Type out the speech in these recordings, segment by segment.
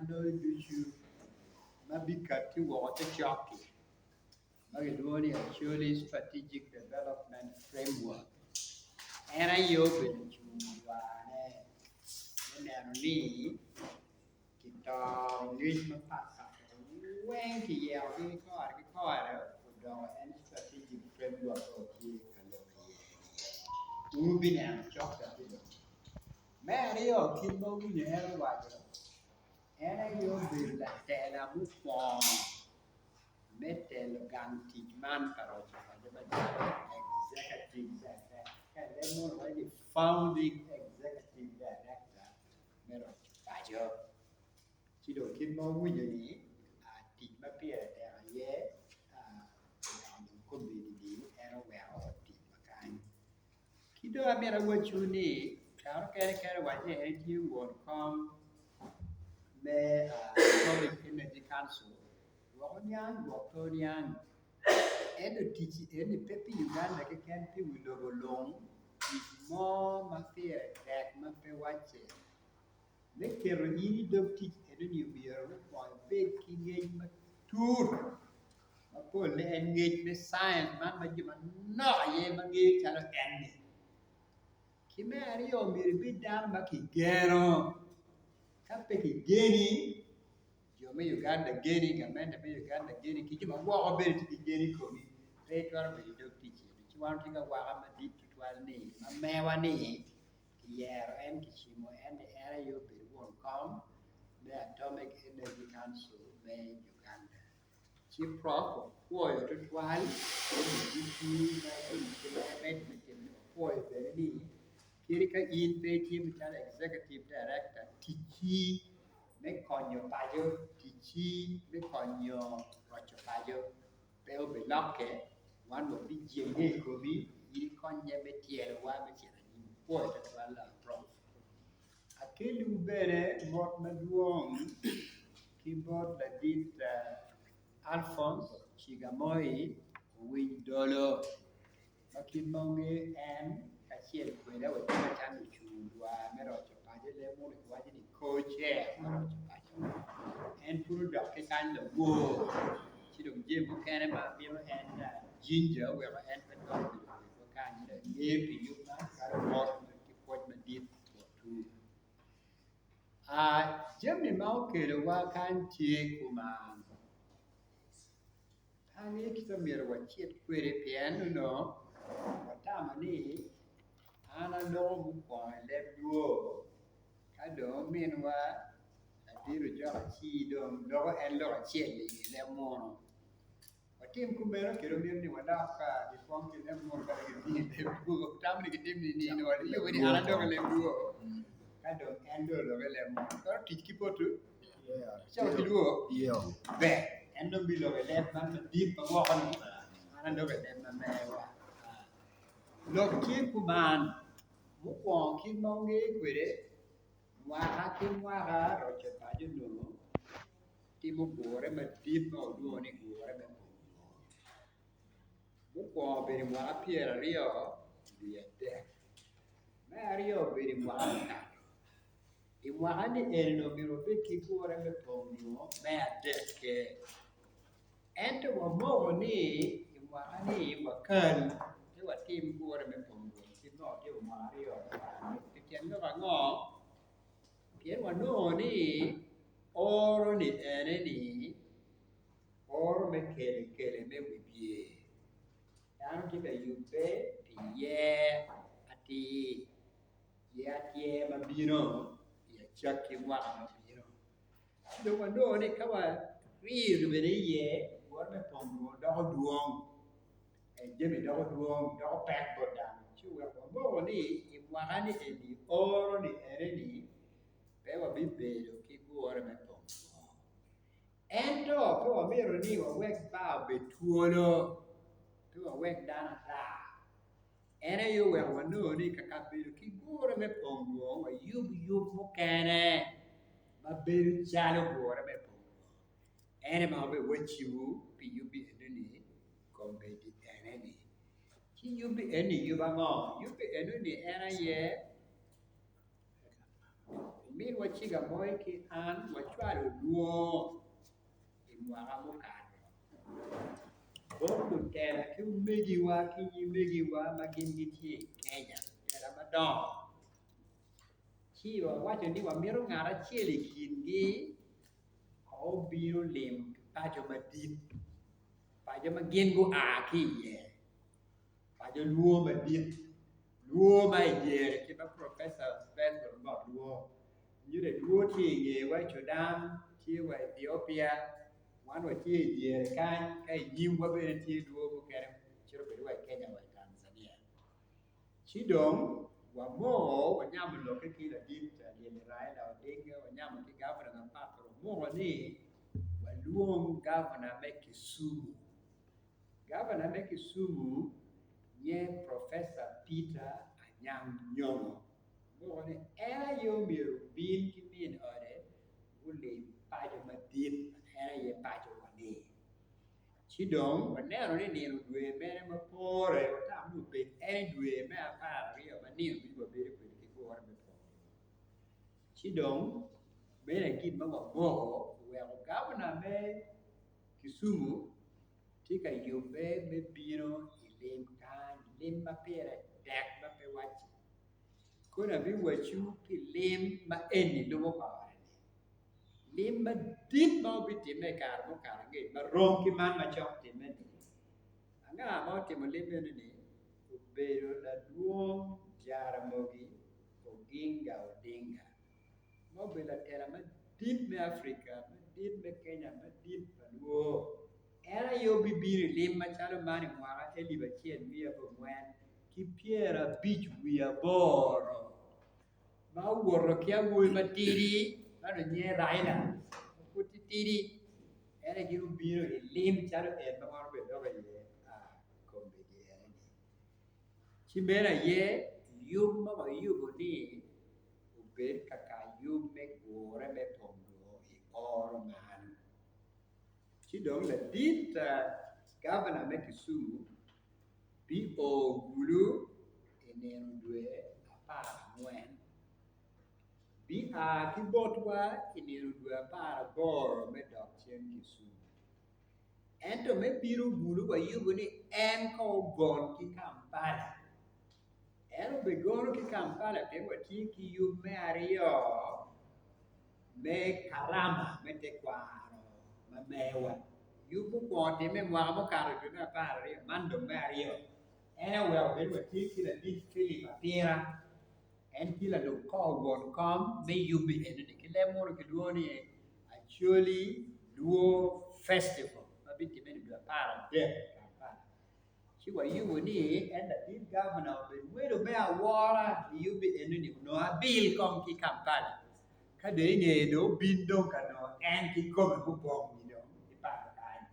Loyo ducu ma bikatti woko cokcok-ki ma kilwongo ni Acholi Strategic Development Framework en aye obedo cung lwarne me neno ni kitoro ngec mapatpat weng kiyekogi ki kore ki kore odoko en strategic framework ma watye ka lok iye-ni wun wubineno cok dok. Me aryo kit ma owinyo en owaco, en aye obedo latela mukwongo me telo gang tic man pa roco paco macalo Executive Director, ka i leb munu waco ni Founding Executive Director me roco paco. Ci dong kit ma owinyo-ni tic ma pire tek aye oweko dong kombeddi-ni en oweko tic ma kany. Ki dong amito awacwu ni kare mukene kadi waco ni en tye won kom me Atomic Energy Council gwok oniang gwok pe oniang ento ticci eni pe pi Uganda keken pi wi lobo lung tic mo ma pire tek ma pe wacce me keto in i dog tic enoni myero mukwongo ibed ki ngec matut ma polle en ngec me cain man ma jo manok aye ma ngeyo calo en-ni. Ki me aryo myero ibed dano ma kigeno, ka pe kigeni jo me Uganda geni, gamente me Uganda geni ki jo ma woko bene tye ki gen i komi pe itwero bedo i dog tic eni. Ci wan watye ki awaka madit tutwal ni ma mewa ni kiyero en kicimo en ni en aye obed won kom me Atomic Energy Council me Uganda. Ci prof opwoyo tutwal jami ducu ma en timo opwoyo bene ni kadi ka in pe itye macalo executive director ticci me konyo paco ticci me konyo roco paco pe obilokke wan wabijenge i komi in ikonye me tyelowa me cito anyim apwoyo tutwal prof. Akelliwu bene mot madwong ki bot ladit Alphonse Cigamoi Owiny Dolo ma kit ma wungeyo en kacel kwede watye macalo lucung dwar me roco paco leb munu kiwaco ni co-chair me roco paco en pud odok ki kany lawor ci dong jami mukene ma mito en ginger weko en pe twero bedo kwedwa kany ngeyo pi yub man calo mot ki pwoc madit. Jami ma okelowa kany tye kuman pe angeyo kit ma myero wacit kwede pien onongo watamo ni an aloko mukwongo i leb lwo ka dong ominwa ladit ojok ci dong loko en lok acel-li i leb munu. Watim kumeno kede omito ni wadok ka gikwong ki leb munu ka dong gitye i leb luo. Wutamo ni gitim nining? Wayubbe ni an adok i leb luo ka dong en dong olok i leb munu. Twero tic ki botwu? Cako ki luo? Ber, en dong biloko i leb man madit ma woko-ni, an aloko i leb ma mewa. Lok tye kuman, mukwongo kit ma wungeyo kwede, mwaka ki mwaka roco paco onongo timo gure madit ma walwongo ni gure me Bongo. Mukwongo obedo i mwaka pyeraryo wiye adek, me aryo obedo i mwaka mukato. I mwaka-ni eni omyero wabed ki gure me Bongo me adekke. Ento wamoko ni i mwaka-ni wakal ci watim gure me Bongo kit ma watimo mwaka aryo mukato-ni. Pi tyen lok ango? Pien wanongo ni oro-ni ene-ni oro me kelo kele me wibye dano tye ka yubbe pi yer atir, yer atyer ma bino i acakki mwaka ma bino. Ci dong wanongo ni ka wariyo bene iye wot me pongo doko dwong. Jami doko dwong doko pek bot dano ci oweko wamoko ni i mwaka ni eni oro ni ene ni pe wabibedo ki gure me pongo ento pe wamito ni wawek bar obed twolo pe wawek dano ata en aye oweko wanongo ni ka kabedo ki gure me pongo wayub yub mukene ma bedo calo gure me pongo en aye ma wabedo wacibo pi yubbi enoni kombeddi ene-ni. Ci yubbi eni yub ango? Yubbi enoni en aye. Ominwa Cigamoy ki an wacwalo lwongo i mwaka mukato bot lutela ki omegiwa ki nyimegiwa ma gin gitye i Kenya, lutela madongo ci wawaco ni wamito ngat acel i kingi obin olim paco madit paco ma gin gua ki iye paco lwo madit lwo ma i dyere kit ma professor Ben Olubok lwo nyuto ni lwo tye i ngewa i Cudan tye wa i Ethiopia wan watye i dyere kany ka i nyimwa bene tye lwo mukene cito kwede wa i Kenya wa i Tanzania ci dong wamoko wanyamo lokke ki ladit Lyelle Raila Odinga wanyamo ki gavana mapat wamoko ni walwong gavana me Kisumu Gavana me Kisumu nye Professor Peter Anyang' Nyong'o omoko ni en aye omyero obin ki min ode gulim paco madit ma en aye paco wa-ni. Ci dong waneno ni nino dwe mene ma pore watamo ni obed en i dwe me 12 ma nino ducu wabedo kwede ki gure me pwonyo lok. Ci dong meno aye gin ma wamoko oweko gavana me Kisumu tye ka yubbe me bino i lim kany, lim ma pire tek ma pe wacce. Kono abiwacwu pi lim ma eni lubo kore-ni, lim madit ma obitimme i kare mukato angec ma rom ki man macok timme-ni. Anga ma otimo lim eno-ni? Obedo ladwong Jaramogi Oginga Odinga. ma obedo latela madit me Africa, madit me Kenya, madit pa lwor. En aye obibino i lim macalo man i mwaka elip acel miya abongwen ki pyerabic wiye aboro ma owoto ki awobi matidi ma dong nyinge Raila ma pud titidi en aye gin obino i lim calo en ma wan obedo dok iye kombeddi eni. Ci meno aye yub ma wayubo ni obed kaka yub me gure me pongo i oro man. Ci dong ladit gavana me Kisumu bio Gulu i nino dwe 14, bia ki botwa i nino dwe 18 me dok cen Kisumu. Ento me bino Gulu wayubo ni en kong ogon ki Kampala. En obigono ki Kampala pien watye ki yub me aryo me karama me tekwaro ma mewa. Yub mukwongo otimme i mwaka mukato i dwe me 12 man dong me aryo. En aye oweko bed watye ki ladit Philip Apira, en tye lalub kor won kom me yubbi enoni ki leb munu kilwongo ni Acholi Luo Festival ma bitimme i dwe 13 i Kampala. Ci wayubo ni en ladit gavana obed welo me awora i yubbi enoni onongo abil kong ki Kampala ka dong inge dong obin dong ka nongo en kikome mubong-ngi dong i paco kany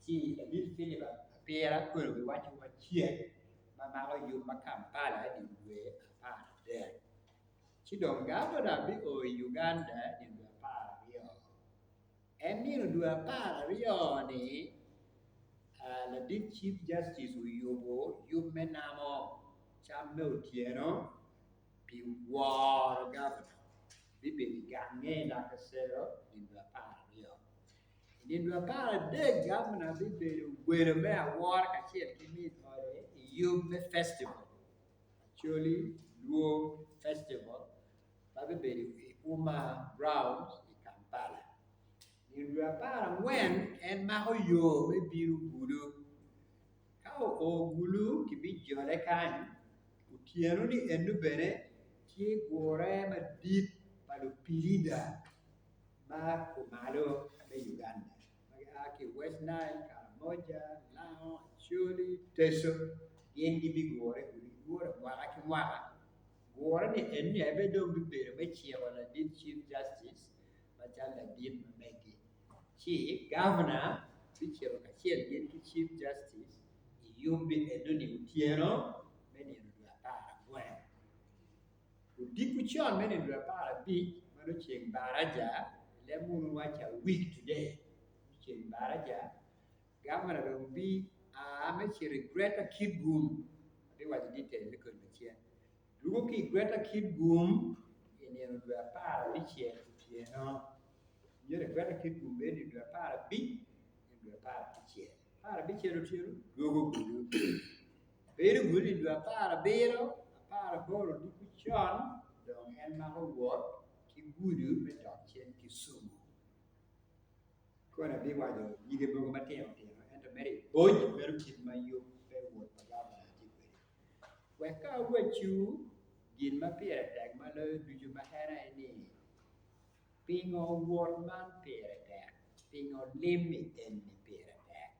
ci ladit Philip Apira koni obiwaco wa cek ma mako yub ma Kampala i dwe 13 ci dong gavana bio i Uganda i dwe 12. En nino dwe 12 ni ladit Chief Justice oyubo yub me namo cam me otyeno pi woro gavana bibedo i gange i Nakasero i nino dwe 12. I nino dwe 13 gavana bibedo welo me awora kacel ki min ode i yub me festival Acholi Luo Festival ma bibedo i Uma Grounds i Kampala. Nino dwe 14 en mako yo me bino Gulu. Ka oo Gulu kibijole kany, otyeno ni eno bene tye gure madit pa lupilida ma kumalo me Uganda ma gia ki i West Nile, Karamoja, Lango, Acholi, Teso gin gibigure Gulu gigure mwaka ki mwaka. Gure ni eni aye bene dong bibedo me ciko ladit Chief Justice macalo ladit ma megi. Ci gavana bicito kacel gin ki Chief Justice i yubbi enoni otyeno me nino dwe 14. Odiko con me nino dwe 15 ma nongo ceng baraja i leb munu waco a week today ceng baraja Gavana dong bi a me cito i Greater Kitgum, abiwaco detail me kodi lacen, dwogo ki i Greater Kitgum i nino. nino dwe 16 otyeno myero igweke Kitgum bedo nino dwe 15 nino dwe 16, 16 otyeno dwogo Gulu bedo Gulu nino dwe 17, 18 odiko con dong en mako wot ki gudo me dok cen Kisumu. Koni abiwaco nyige mogo matino tino ento mere i boc meno kit ma yub me wot pa gavana tye kwede. Wek ka awacciwu gin ma pire tek ma loyo ducu ma en aye ni, pingo wot man pire tek? Pingo lim-mi eni pire tek?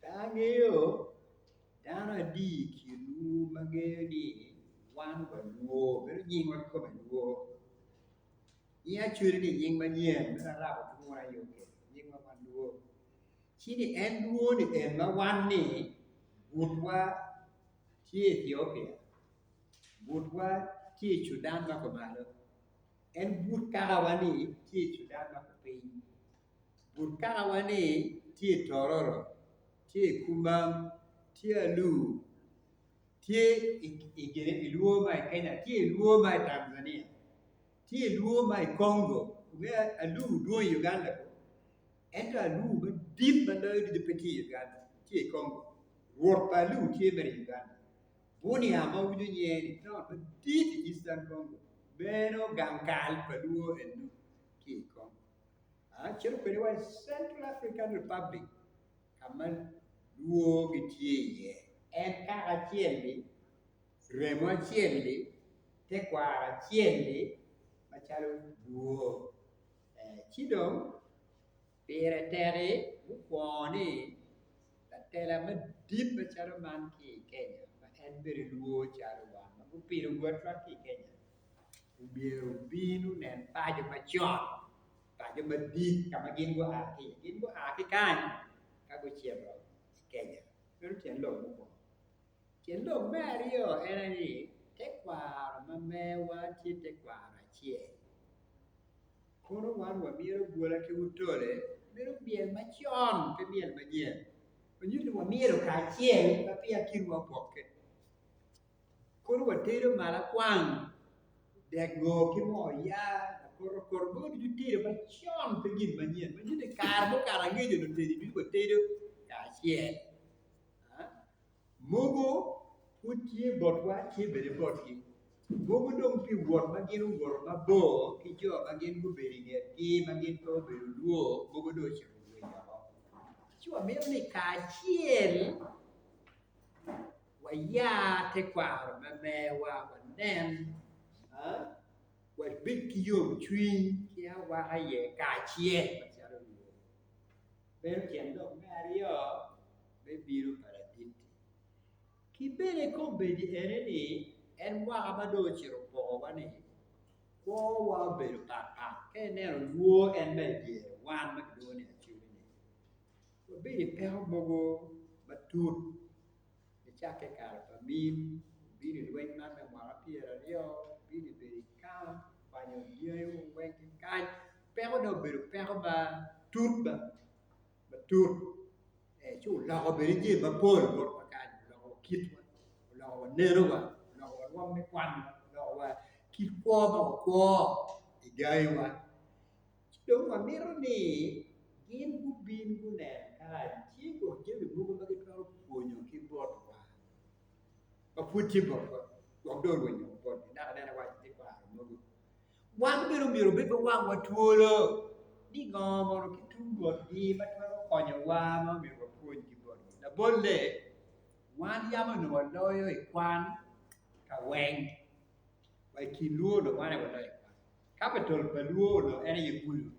Pe angeyo dano adi i kinwu ma ngeyo ni wan walwor, meno nyingwa kikome lwor. Nying Acholi ni nying manyen meno Arabo ki munu aye okelo nying ma wan lwor. Ci ni en lwor ni en ma wan ni butwa tye i Ethiopia, butwa tye i Cudan ma kumalo, en but kakawa ni tye i Cudan ma kupiny, but kakawa ni tye i Tororo, tye i Kumam, tye Alur, tye i lwor ma i Kenya, tye i lwor ma i Tanzania, tye i lwor ma i Congo, wungeyo alur dwong i Uganda ko, ento alur madit ma loyo ducu pe tye i Uganda, tye i Congo, rwot pa alur tye mere i Uganda, Bunia ma wuwinyo nyinge-ni taun madit i Eastern Congo, meno gang kal pa lwor eno tye i Congo. Acito kwede wa i Central African Republic ka ma lwor gitye iye. En kaka acel-li, remo acel-li, tekwaro acel-li macalo lwor. Ci dong pire tek-ki mukwongo ni latela madit macalo man ki i Kenya ma en bene lwor calo wan ma gupilo wotwa ki i Kenya myero obin onen paco macon paco madit ka ma gin gua ki iye. Gin gua ki kany ka gucito i Kenya. Meno tyen lok mukwongo. Tyen lok me aryo en aye ni tekwaro ma mewa tye tekwaro acel. Kono wan wamyero bwola ki otole meno myel macon pe myel manyen ma nyuto ni wamyelo kacel ma peya kinwa opokke. Kono watedo malakwang, dek ngor ki moo yaa, lakotokoto mogo ducu tedo macon pe gin manyen ma nyuto ni kare mukato angec onongo tedi ducu watedo kacel. Mogo pud tye botwa tye bene botgi. Mogo dong pi wot ma gin owoto mabor ki jo ma gin gubedo i ngetgi ma gin pe obedo lwor mogo dong ocito orweny woko. Ci wamito ni kacel wayar tekwaro ma mewa wanen wabed ki yomcwiny ki awaka iye kacel macalo lwor. Meno tyen lok me aryo me bino pa ladit-ti. Ki bene kombeddi ene ni en mwaka ma dong ocito opokowa-ni, kwowa obedo patpat. Ka ineno lwor en ma i dyere wan ma kilwongo ni Acholi-ni, wabedo i peko mogo matut nicakke i kare pa Amin, obino i lweny man me mwaka pyeraryo, obino obedo i kam, okwanyo dyangi weng ki kany. Pekone obedo peko matut matut ci oloko bene jami mapol botwa kany, oloko wa kitwa, oloko wa nenowa, oloko wa rwom me kwanwa, oloko wa kit kwo ma wakwo i gangiwa. Ci dong wamito ni gin gubin gunen kany tye gwok jami mogo ma gitwero pwonyo ki botwa ma pud tye botwa gwok dong orwenyo botgi dok aneno iwaco tekwaro mogo. Wan bene omyero obed ma wangwa twolo ni ngo mono ki tung botgi ma twero konyowa ma omyero wapwony ki botgi. Labolle, wan yam onongo waloyo i kwan ka weng wa i kin luo onongo wan aye waloyo i kwan. Capital pa luo onongo en aye Gulu.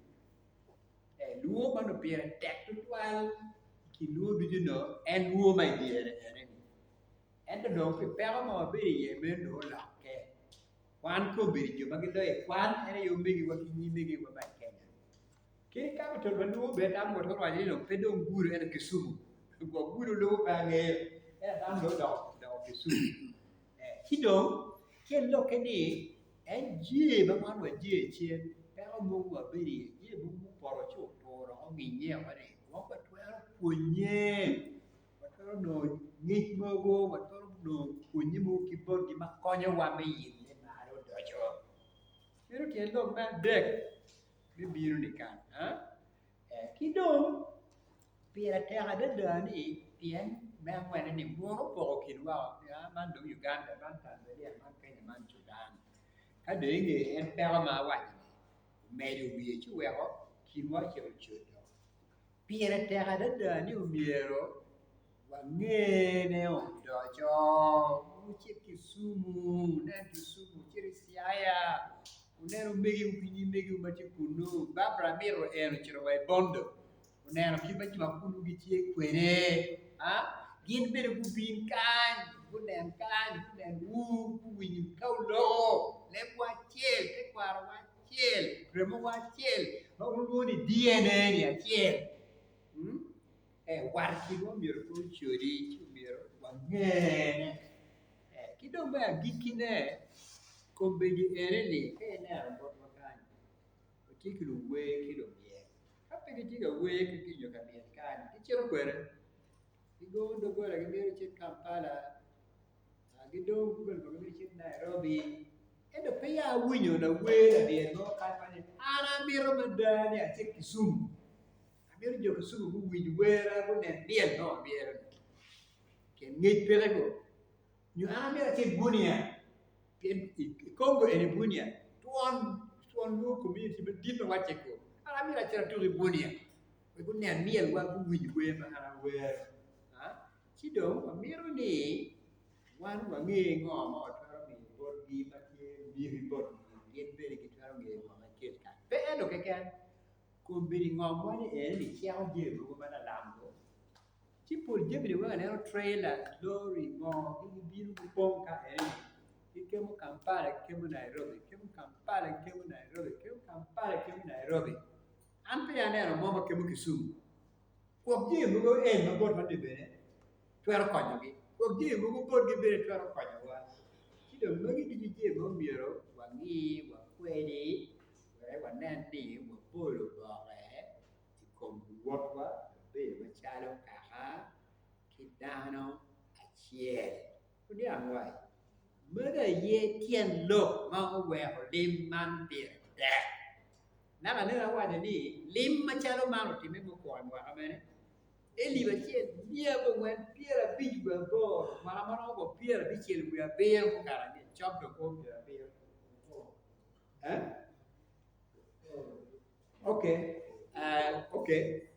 Luo ma onongo pire tek tutwal i kin luo ducu onongo en luo ma i dyere ene-ni. Ento dong pi peko ma wabedo iye meno dong olokke. Kwan kobedo jo ma giloyo i kwan en aye omegiwa ki nyimegiwa ma i Kenya. Kadi capital ma nongo bene dano watwero waco ni dong pe dong Gulu ento Kisumu. Gwok Gulu lubo pe angeyo ento dano dong odoko Kisumu. Ci dong tyen lokke ni en jee ma wan wajee cen peko mogo wabedo iye jee mogo mupoto ci oturo onginye woko ni gwok watwero pwonye. Watwero nongo ngec mogo, watwero nongo pwonnye mogo ki botgi ma konyowa me yelle malo odoco. Meno tyen lok me adek me bino ni kany. Ki dong pire tek adada ni pien me angwenne ni munu opoko kinwa man dong Uganda, man Tanzania, man Kenya, man Sudan. Ka dong inge en peko ma awaco ni omedo wiye ci oweko kinwa ocito ocodo. Pire tek adada ni omyero wangene odoco, wucit Kisumu, wunen Kisumu, wucit i Siaya, wunen omegiwu ki nyimegiwu ma tye kunnu, Barbara amito en ocito wa i Bondo oneno kit ma jo ma kunnu gitye kwede, gin bene gubin kany, gunen kany, gunen wu, guwiny ka wuloko lebwu acel, tekwarowu acel, remowu acel ma wulwongo ni DNA ni acel. Wat i kinwa myero pe ocodi ci myero wangene. Ki dong me agikkine, kombeddi ene-ni ka ineno botwa kany, watye ki luwer ki lumyel. Ka pe gitye ka wer ki nyo ka myel kany, gicito kwede, gigongo doggola gimito cit Kampala, gidongo doggola gimito cit Nairobi. Ento peya awinyo lawer lamyel mo kany ma ni an amito mada ni acit Kisumu. Amito jo Kisumu guwiny wera gunen myel ma wamyelo-ni pien ngec peke ko. Nyo an amito acit Bunia pien i Congo eni Bunia twon twon luo community madit ma wacce ko. An amito acit atuk i Bunia wek gunen myelwa guwiny wer ma an awero. Ci dong wamito ni wan wange ngo ma watwero miyo botgi ma tye miti botgi gin bene gitwero ngeyo ngo ma tye kany. Pe ento keken. Kombeddi ngomwa ni eni ni ceko jami mogo ma lalam-gu, ci pol jami-ni weng aneno trailer, lori, ngo gibino gupong ka eni gikemo Kampala gikemo Nairobi, gikemo Kampala gikemo Nairobi, gikemo Kampala gikemo Nairobi. An peya aneno mo ma kemo Kisumu. Gwok jami mogo eni ma botwa-ni bene twero konyogi, gwok jami mogo botgi bene twero konyowa. Ci dong magi ducu jami ma omyero wangi, wakwedi wek wanen ni wabolo boke i kom luwotwa mabedo macalo kaka ki dano acel. Wuniang wa? Magi aye tyen lok ma oweko lim man pire tek. Naka nen awaco ni lim macalo man otimme mukwongo i mwaka mene? Elip acel miya abongwen 58 mwaka ma romo 57 mukato angec cok dong o 70. Eh? Okay. Uh, okay.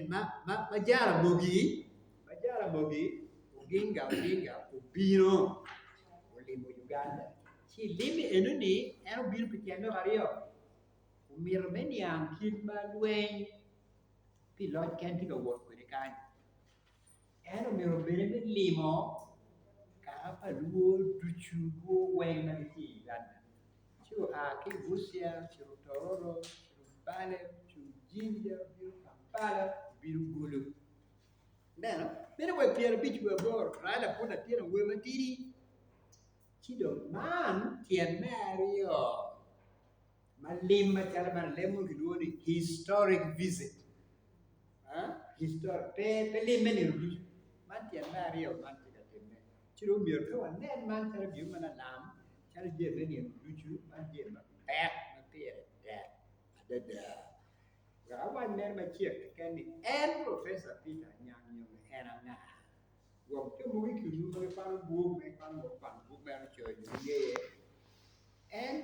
Ma, ma, ma Jaramogi, ma Jaramogi Oginga Odinga obino olimo Uganda. Ci lime enoni en obino pi tyen lok aryo. Omito me niang kit ma lweny pi loc ken tye ka wot kwede kany. En omyero obed me limo kaka pa luo ducu, luo weng ma gitye i Uganda. Ci oa ki i Busia, ocito Tororo, ocito Mbale, ocito Jinja, obino Kampala, obino Gulu. Ineno? Meno wa i 58 Raila pud latin awobi matidi. Ci dong man tyen me aryo ma lim macalo man lim mo kilwongo ni historic visit. Pe limme nino ducu, man tyen me aryo man tye ka timme, ci dong myero pe wanen man calo gin ma lalam, calo jami me nino ducu, man jami mapek ma pire tek adada. Wek awac mere macek keken ni en Professor Peter Anyang Nyong'o en anga? Gwok jo mogo i kinwu ma gikwano buk ma gikwano buk ma en ocoyo nyo gingeye. En.